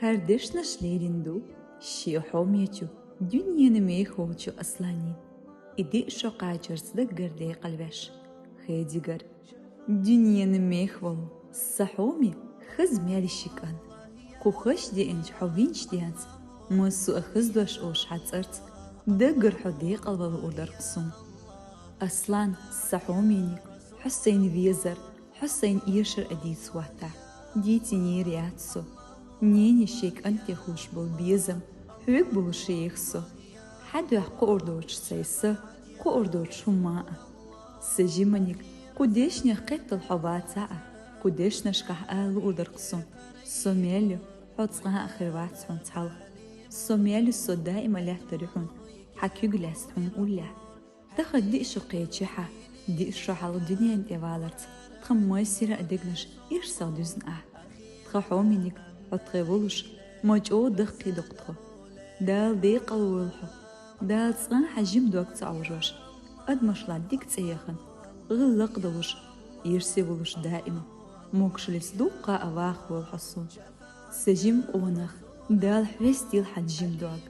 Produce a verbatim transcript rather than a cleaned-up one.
ХӀара дешнаш лерина ду шен хьомечу, дуьненан меха волчу Асланна. И диъ шо кхачарца даггара декъалвеш, хедигар. Дуьненан меха волу сан хьоме, хаза мел ши кӀант. Кху хаза деанчу хьо винчу денца, массо а хаза дош олуш хьан цӀарца, даггара хьо декъалвала луур дара-кх суна. Аслан, сан хьомениг, хьо сайна везар, хьо сайна эшар а дийца хӀоттахь, дийцинера яц со. Нене шен кӀанте хуьлуш болу безам хьоьга болуш еха со. Хьан дуьхьа кхоор доцуш сай са, кхоор доцуш хӀумма а. Сан жиманиг, кху дешнех кхеттал хьо вацахь а, кху дешнашкахь ала луур дара-кх суна: со мел ю, хьо цкъа а хир вац хьуна цхьалха. Со мел ю, со даима лаьттар ю хьуна, хьан куьг лаьцна хьуна уллехь. Тахана диъ шо кхечи хьан, диъ шо хьалха дуьнен тӀе валарца, тхан масийра а дегнаш ирсах дуьзна ахь. Тхан хьомениг, хьо тхайн волуш, ма чӀогӀа даккхий ду-кх тхо. Дала декъалвойла хьо. Дала цкъа а хьан жима дог ца Ӏовжош, адамашла дика цӀе яхана, гӀиллакх долуш, ирсе волуш даима, могушаллица дуккха а вахавойла хьо суна. Сан жима къонах, Дала хьоьстийла хьан жима дог.